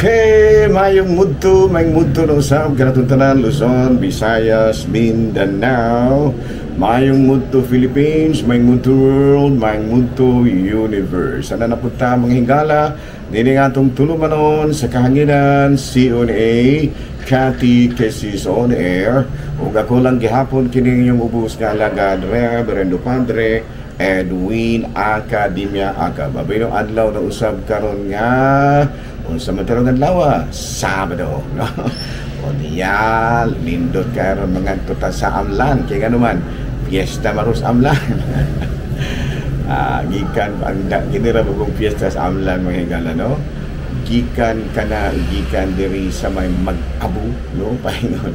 Okay, mayong mudto na usab kanatong tanan, Luzon, Visayas, Mindanao, mayong mudto Philippines, mayong mudto world, mayong mudto universe. Sana napunta, mga higala, dini nga atong tulumanon sa kahanginan, CONA, Cathy Cases on Air, ug ako lang gihapon kini inyong ubos nga alagad, Reverendo Padre Edwin Academia Aka. Babino adlaw na usab karon nga unsa man tarong adlaw, Sabado, no? O niya, nindot karon mga tuta sa Amlan kay ngano man fiesta maros Amlan. Gikan ang kini ra kong fiesta sa Amlan, mga higala, no? Gikan kana, gikan diri sa may Mag-abu, no, paingon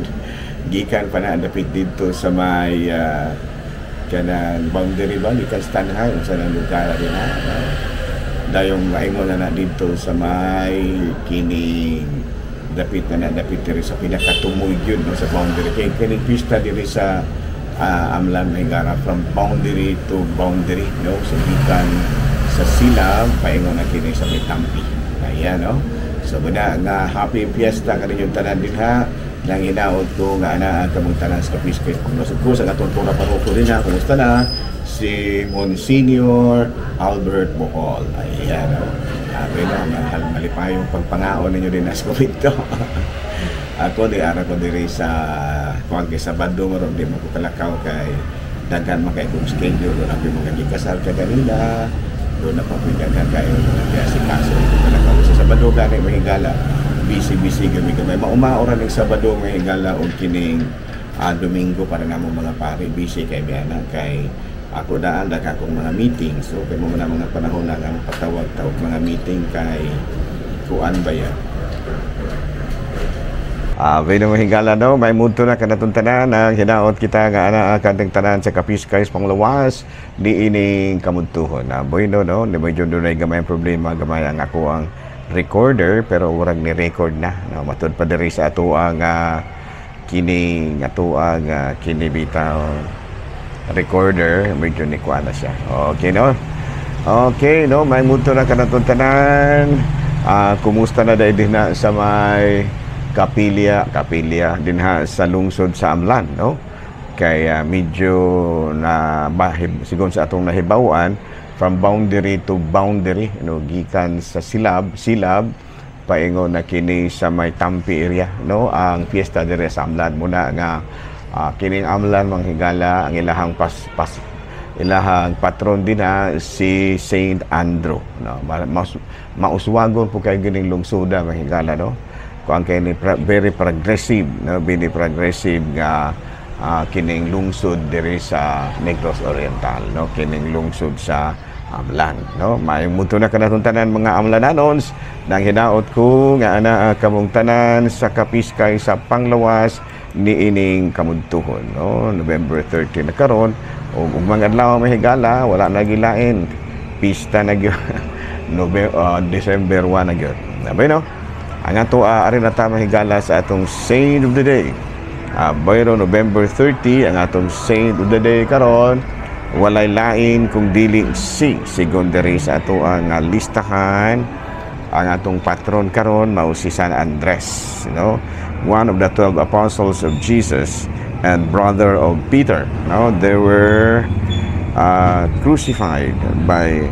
gikan pa na dapit didto sa may kanang boundary ba, gikan Stanhay, unsa nang lugar din ha, no? Dayong maingon na na didto sa may kining dapit na na dapit diri sa pinakatumoy yun, no, sa boundary kay kining pista diri sa Amlan Mahigara from boundary to boundary, no? So gikan sa Silab paingon na kini sa may Tampi. Ayan, no? So muna nga happy fiesta kaninyong tanan dinha. Nang hinaot ko nga ana kamong tanan sa Kapiskay paglasod ko sa atong tura paroko din ha. Kumusta na si Monsignor Albert Bohol? Ayan, no? Sabi na, mahal malipayong pagpangaon ninyo din sa komento. Ako di ara ko diri sa kuan kay Sabado maron di mo ko kalakaw kay daghan man kay kong schedule. Doon ako mga gikasal ka ganina, doon na pa ko daghan kayo mga asikaso ko kalakaw sa Sabado. Gani, mahigala, busy busy gami gamay mauma ora ning Sabado, mahigala, og kining Domingo para namo mga pare busy kay biyana kay ako daan daghan akong mga meeting. So kay mo na mga panahon na nga patawag tawag mga meeting kay kuan ba ya. Bueno, higala, no, may mundo na kanatong tanan ang hinaot kita nga ana kanting tanan sa Kapiskay Panglawas ni ining kamudtuhon. Na bueno, no, ni medyo dunay gamay ang problema gamay ang ako ang recorder pero warag ni record na. No, matud pa diri sa ato ang kining ato ang kini bitaw recorder, medyo ni kuan na siya. Okay, no? Okay, no, may mundo na kanatong tanan. Kumusta na dahil din na sa may kapilya, kapilya dinha sa lungsod sa Amlan, no? Kay medyo na bahib, sigon sa atong nahibaw-an, from boundary to boundary, no, gikan sa Silab, Silab paingon na kini sa may Tampi area, no, ang fiesta dire sa Amlan. Muna nga kining Amlan, mga higala, ang ilahang pas, pas ilahang patron din na si Saint Andrew, no? Mas mauswagon po kay gining lungsoda, mga higala, no? Kuan kay ni very progressive, no, very progressive nga kining lungsod diri sa Negros Oriental, no, kining lungsod sa Amlan, no? Maayong mudto na kanatong tanan, mga Amlananons. Nang hinaot ko nga ana kamong tanan sa Kapiskay sa Panglawas ni ining kamudtuhon, no? November 30 na karon ug mga adlaw, mahigala, wala na gilain, pista na gyud. November, December 1 na gyud. Nabay, no? Ang ato ari na ta, mahigala, sa atong saint of the day. Bayro November 30, ang atong saint of the day karon walay lain kung dili si sigon diri sa ato ang listahan, ang atong patron karon mao si San Andres, no? One of the 12 apostles of Jesus and brother of Peter, no? They were crucified by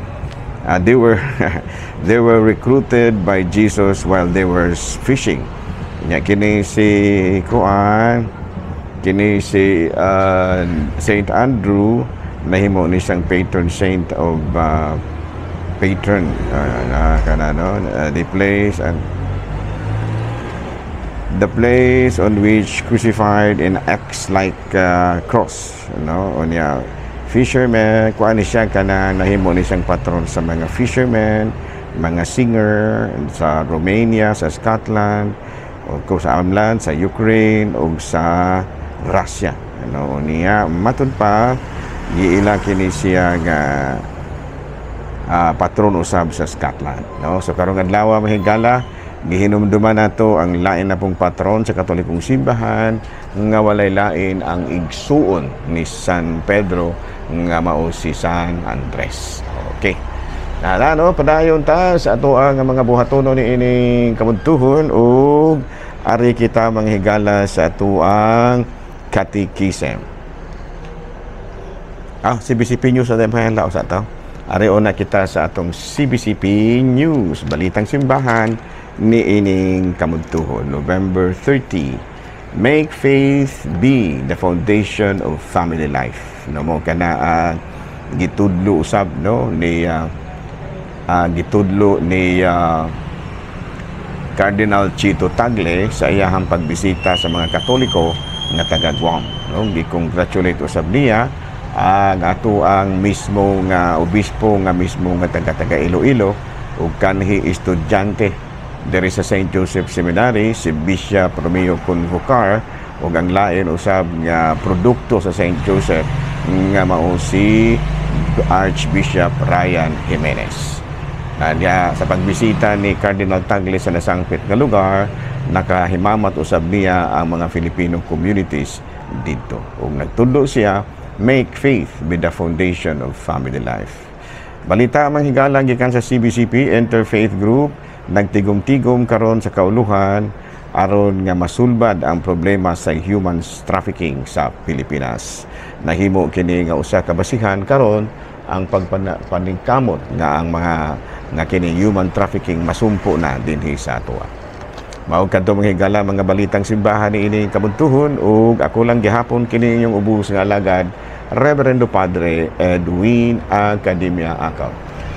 they were recruited by Jesus while they were fishing. Nya kini si kuan, kini si Saint Andrew nahimo ni siyang patron saint of patron na kana, no, the place and the place on which crucified in X-like cross, no? Unya fisherman kuan ni siya kana nahimo ni siyang patron sa mga fishermen, mga singer sa Romania, sa Scotland, o ko sa Amlan, sa Ukraine ug sa Russia, ano. Niya matud pa giila kini siya nga patron usab sa Scotland, no? So karong adlaw, mahigala, gihinumduman nato ang lain na pong patron sa Katolikong simbahan nga walay lain ang igsuon ni San Pedro nga mao si San Andres. Okay. Nala, no, padayon ta sa ato ang mga buhatono ni ining kabuntuhon ug ari kita manghigala sa atuang katikisem. Ah, CBCP News sa tayo sa to. Ari una kita sa atong CBCP News, Balitang Simbahan ni ining kamuntuhon, November 30. Make faith be the foundation of family life. No mo kana gitudlo usab, no, ni gitudlo ni Cardinal Chito Tagle sa iyahang pagbisita sa mga Katoliko nga taga Guam. No, gi-congratulate usab niya ang ato ang mismo nga obispo nga mismo nga taga Iloilo ug kanhi estudyante diri sa St. Joseph Seminary, si Bishop Romeo Convocar, ug ang lain usab nga produkto sa St. Joseph nga mao si Archbishop Ryan Jimenez. Na niya, sa pagbisita ni Cardinal Tagle sa nasangpit nga lugar, nakahimamat usab niya ang mga Filipino communities didto. Ug nagtudlo siya, "Make faith be the foundation of family life." Balita mang higala gikan sa CBCP Interfaith Group, nagtigom-tigom karon sa kauluhan aron nga masulbad ang problema sa human trafficking sa Pilipinas. Nahimo kini nga usa ka basihan karon ang pagpaningkamot nga ang mga nga kini human trafficking masumpo na dinhi sa atoa. Mao kadto, mga higala, mga balitang simbahan ni ini kabuntuhon ug ako lang gihapon kini inyong ubos nga alagad, Reverendo Padre Edwin Academia Akaw.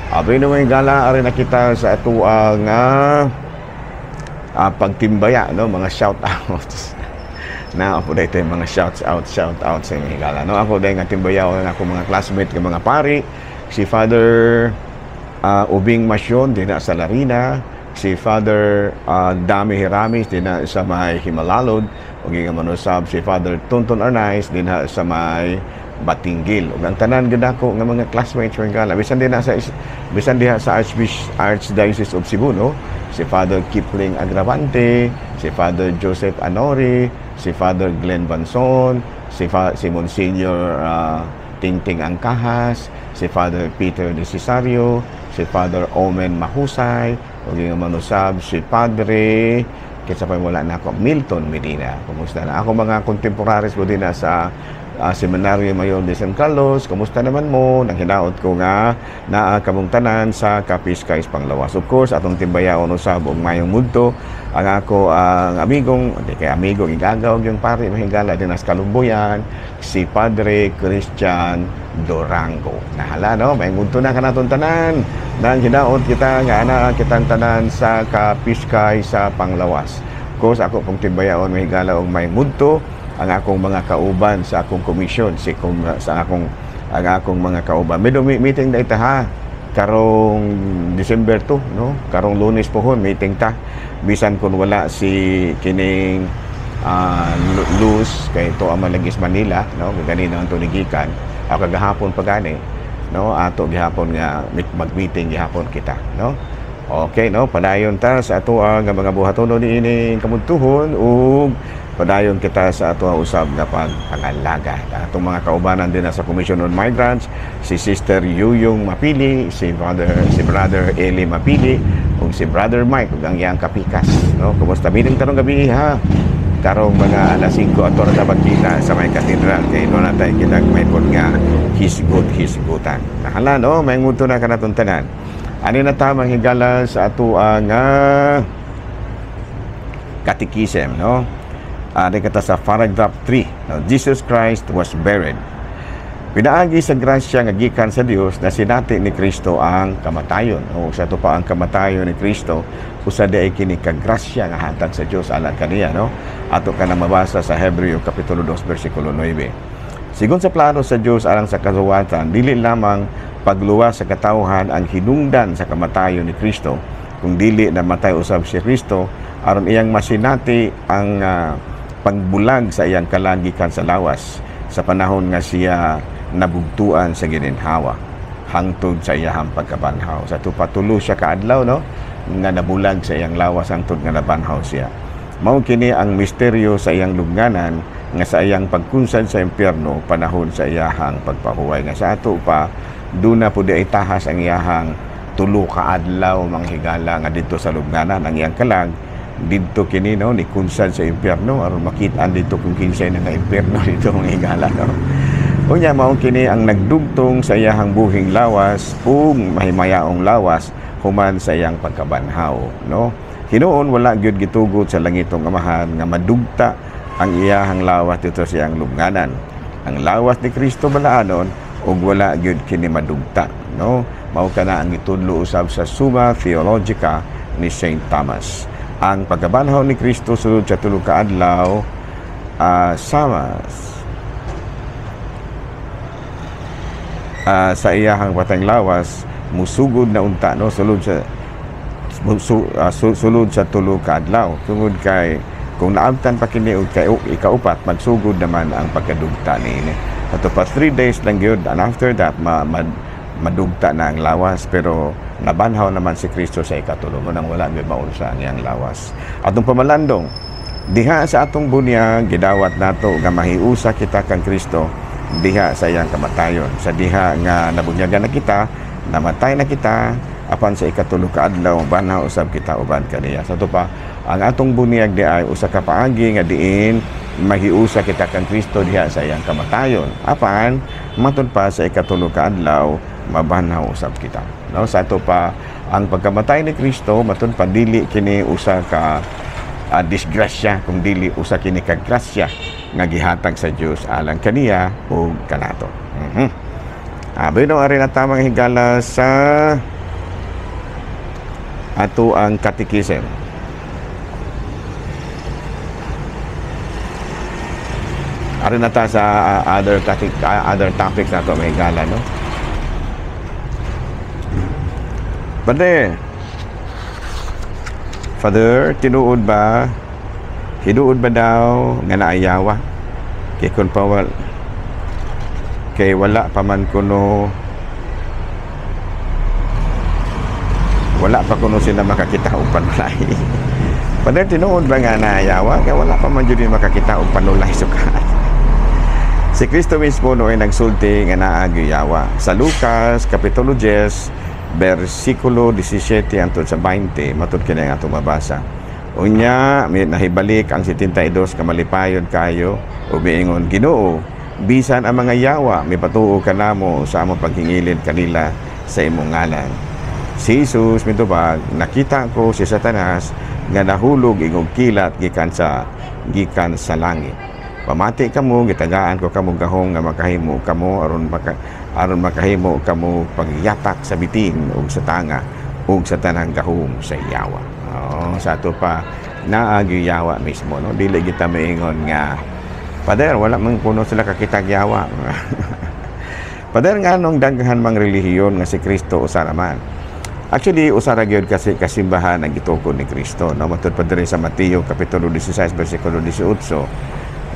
Abi no, mga higala, ari na kita sa atoa nga pagtimbaya, no, mga shout outs na ako dito, yung mga shouts out, shout out sa mga higala, no. Ako dahil nga timbayaw ang ako mga classmate nga mga pari, si Father Ubing Masyon dinha sa Larina, si Father Dami Hiramis dinha sa may Jimalalud, ug nga manusab si Father Tonton Arnaiz dinha sa may Batinguil, ug ang tanan gid ako nga mga classmates, mga higala, bisan diha sa Archdiocese of Cebu, no, si Father Kipling Agravante, si Father Joseph Anori, si Father Glenn Banson, si Monsignor Tingting Angkahas, si Father Peter De Cesario, si Father Omen Mahusay, ug yung manusab si Padre kinsa pa, wala na ako, Milton Medina. Kumusta na ako mga contemporaries ko din na sa Seminario Mayor de San Carlos? Kumusta naman mo? Nang hinaot ko nga naa kamong tanan sa Kapiskay Panglawas. Of course, atong timbayaon usab og mayong mudto ang ako ang amigong, di kay amigo, igagaw yung pare, mahigala din sa Kalumbuyan, si Padre Christian Durango. Nahala, no, may mudto na kanaton tanan. Nang hinaot kita nga ana kitang tanan sa Kapiskay sa Panglawas. Of course, ako pong timbayaon, mahigala, og may mudto ang akong mga kauban sa akong komisyon, si kung sa akong ang akong mga kauban. Medyo meeting na ita ha karong December 2, no, karong Lunes pohon meeting ta, bisan kung wala si kining Luz kay to ang Malagis Manila, no, ganina ang tunigikan ako kagahapon pa gani, no, ato gihapon nga mag-meeting gihapon kita, no. Okay, no, padayon ta sa ato ang mga buhatono niining kamuntuhon ug padayon kita sa ato ang usab nga pagpangalaga. Atong mga kaubanan din sa Commission on Migrants, si Sister Yuyong Mapili, si Brother Eli Mapili ug si Brother Mike ug ang iyang kapikas, no. Kumusta meeting tarong gabi ha? Karong mga alas 5 ato ra dapat kita sa may katedral kay no natay kitag may pod nga hisgot hisgutan. Nahala, no, may ngunto na kanaton tanan. Ani na ta, manghigala, sa ato ang katikisem, no? Ari kita sa paragraph 3. No? Jesus Christ was buried. Pinaagi sa grasya nga gikan sa Dios na sinati ni Kristo ang kamatayon. O sa ato pa ang kamatayon ni Kristo, usa di ay kini ka grasya nga hatag sa Dios alang kaniya, no? Ato ka na mabasa sa Hebreo kapitulo 2 bersikulo 9. Sigon sa plano sa Dios alang sa kasuwatan, dili lamang pagluwas sa katawhan ang hinungdan sa kamatayon ni Kristo, kung dili namatay usab si Kristo aron iyang masinati ang pagbulag sa iyang kalag gikan sa lawas sa panahon nga siya nabugtuan sa gininhawa hangtod sa iyahang pagkabanhaw. Sa tupa tulo siya kaadlaw, no, nga nabulag sa iyang lawas hangtod nga nabanhaw siya. Mao kini ang misteryo sa iyang lubnganan nga sa iyang pagkunsad sa impyerno panahon sa iyahang pagpahuway, nga sa ato pa duna pud ay tahas ang iyahang 3 ka adlaw, mga higala, nga didto sa lubnganan ang iyang kalag. Didto kini, no, ni kunsad sa impyerno aron makit-an didto kung kinsay na nga impyerno dito, mga higala, no. Unya mao kini ang nagdugtong sa iyahang buhing lawas ug mahimayaong lawas human sa iyang pagkabanhaw, no. Hinuon wala gyud gitugot sa langitong Amahan nga madugta ang iyahang lawas didto sa iyang lubnganan. Ang lawas ni Kristo balaanon ug wala gyud kini madugta, no. Mao kana ang gitudlo usab sa Summa Theologica ni Saint Thomas. Ang pagkabanhaw ni Kristo sulod sa 3 ka adlaw sama sa iyahang patang lawas musugod na unta, no, sulod sa 3 ka adlaw, tungod kay kung naabtan pa kini og kay ikaupat, magsugod naman ang pagkadugta niini. Ato pa 3 days lang gyud, and after that madugta na ang lawas, pero nabanhaw naman si Kristo sa ikatulo mo nang wala gyud maunsa ang iyang lawas. Atong pamalandong diha sa atong bunyag, gidawat nato nga mahiusa kita kang Kristo diha sa iyang kamatayon. Sa diha nga nabunyagan na kita, namatay na kita, apan sa 3 ka adlaw banhaw usab kita uban kaniya. Sa ato pa, ang atong bunyag di ay usa ka paagi nga diin mahiusa kita kang Kristo diha sa iyang kamatayon. Apan matud pa sa 3 ka adlaw mabanhaw usab kita. No, sa ato pa, ang pagkamatay ni Kristo matud pa dili kini usa ka disgrasya, kung dili usa kini ka grasya nga gihatag sa Dios alang kaniya ug kanato. Bueno, ari na tamang higala sa ato ang katikisem. Ari na ta sa other topics nato, mga higala, no. Pade, Father, tinuod ba? Hinuod ba daw nga naayawa? Kay kun pa kay wala pa man kuno, wala pa kuno sila makakita og panulay. Father, tinuod ba nga naayawa? Kay wala pa man jud makakita og panulay sukat. Si Kristo mismo no ay nagsulti nga naa yawa. Sa Lucas kapitulo 10 bersikulo 17 hangtod sa 20, matud kini ang atong mabasa. Unya may nahibalik ang 72 ka malipayon kayo ug miingon, "Ginoo, bisan ang mga yawa mipatuo kanamo sa among paghingilid kanila sa imong ngalan." Si Jesus mitubag, "Nakita ko si Satanas nga nahulog ingog kilat gikan sa langit. Pamati kamo, gitagaan ko kamo gahong nga makahimo kamo aron makahimo kamo pagyatak sa bitin ug sa tanga ug sa tanang gahom sa yawa." Oh, sa ato pa naagi yawa mismo, no. Dili kita maingon nga, "Father, wala man kuno sila kakitag yawa." Father, nganong daghan mang relihiyon nga si Kristo usa raman? Actually, usa ra gyud kasi kasimbahan ang gitukod ni Kristo, no. Matud pa diri sa Mateo kapitulo 16 bersikulo 18.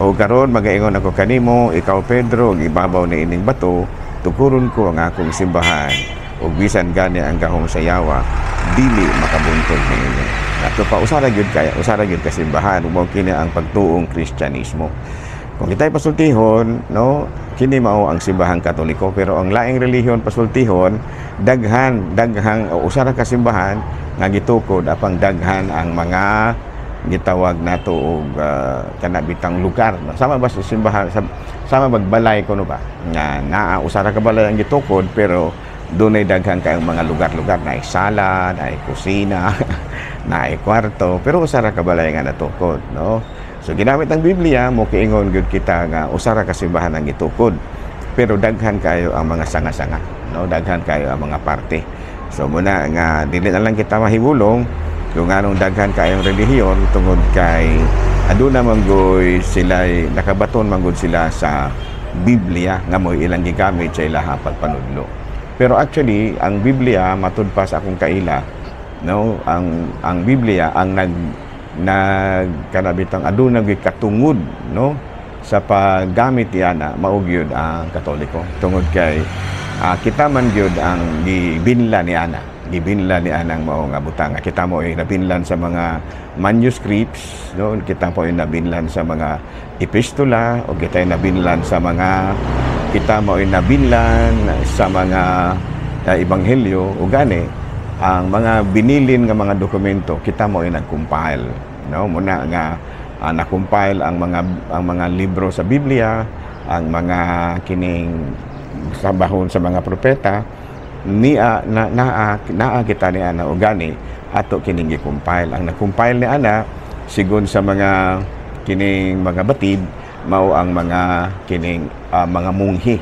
"O karon magaingon ako kanimo, ikaw Pedro, ug ibabaw ni ining bato tukuron ko ang akong simbahan, ug bisan gani ang gahom sa yawa dili makabuntog niini." Ato pa usa ra gyud kaya, usa ra gyud kasimbahan, ug mao kini ang pagtuong Kristyanismo. Kung kita'y pasultihon, no, kini mao ang simbahang Katoliko, pero ang laing relihiyon pasultihon, daghan, daghang usa ra ka simbahan nga gitukod apang daghan ang mga gitawag nato og kana bitang lugar. Sama ba sa simbahan, sama magbalay kuno ba nga naa usa ra ka balay ang gitukod, pero dunay daghan kayong mga lugar-lugar, naay sala, naay kusina, naay kwarto, pero usa ra ka balay nga natukod, no. So ginamit ang Biblia, mo kiingon gyud kita nga usa ra ka simbahan ang gitukod, pero daghan kayo ang mga sanga-sanga, no, daghan kayo ang mga parte. So muna nga dili na lang kita mahibulong kung anong daghan kayong relihiyon, tungod kay aduna manggoy sila nakabaton manggod sila sa Biblia nga mo ilang gigamit sa ilaha pagpanudlo. Pero actually ang Biblia matud pa sa akong kaila, no, ang Biblia ang nag nag kanabitang aduna gyud katungod, no, sa paggamit niana mao gyud ang Katoliko, tungod kay kita man gyud ang gibinla ni ana, gibinlan ni anang mao nga butang. Kita mo ay nabinlan sa mga manuscripts, no, kita po ay nabinlan sa mga epistola, o kita ay nabinlan sa mga, kita mo ay nabinlan sa mga ebanghelyo, o gani Ang mga binilin nga mga dokumento, kita mo ay nag-compile, no? Muna nga na-compile ang mga libro sa Biblia, ang mga kining sa bahon sa mga propeta niya na naa naa kita ni ana. O gani ato kining gi-compile. Ang nag-compile ni ana sigon sa mga kining mga batid mao ang mga kining mga munghi,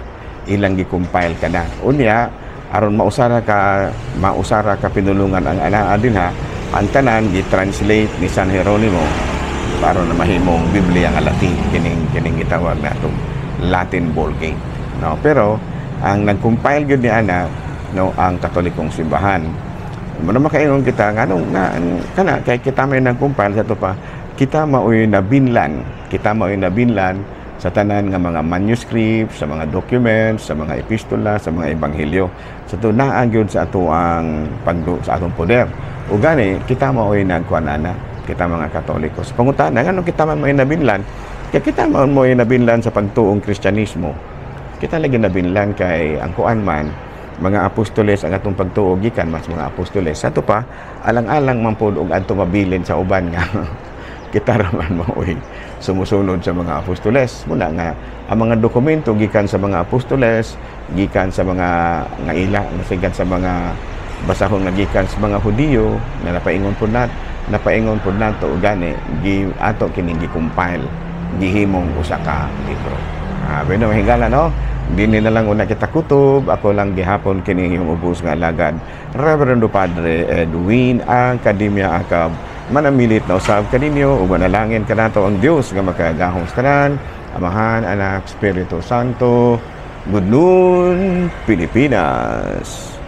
ilang gi-compile kana. Unya aron mausara ka pinulungan ang anaa dinha, ang tanan gi-translate ni San Jeronimo para na mahimong Biblia nga Latin, kining kining gitawag nato Latin Vulgate, no? Pero ang nag-compile gyud ni ana, no, ang Katolikong simbahan. Mo na makaingon kita nganong nga kana kay kita may nag-compile. Sa ato pa, kita maoy nabinlan, kita maoy nabinlan sa tanan nga mga manuscript, sa mga documents, sa mga epistola, sa mga ebanghelyo. Sa to naa gyud sa ato ang pagdu sa atong poder. O gani kita maoy nagkuan ana, kita mga Katoliko. Sa pangutana nganong kita man maoy nabinlan, kay kita man mo'y nabinlan sa pagtuong Kristyanismo. Kita lagi nabinlan kay ang kuan man mga apostoles, ang atong pagtuo gikan mas mga apostoles. Sa ato pa, alang-alang man pod og adto mabilin sa uban nga kita ra man maoy sumusunod sa mga apostoles. Muna nga ang mga dokumento gikan sa mga apostoles, gikan sa mga nga ila, gikan sa mga basahon nga gikan sa mga Hudiyo na napaingon pod nato, gani gi ato kining gi-compile, gihimong usa ka libro. Ah, bueno, higala, no? Dini na lang una kita kutob. Ako lang gihapon kini yung ubos nga alagad, Reverendo Padre Edwin Academia Acab. Manamilit na usab kaninyo ug manalangin kanato ang Dios nga makagagahom sa tanan, Amahan, Anak, Espiritu Santo. Good noon, Pilipinas.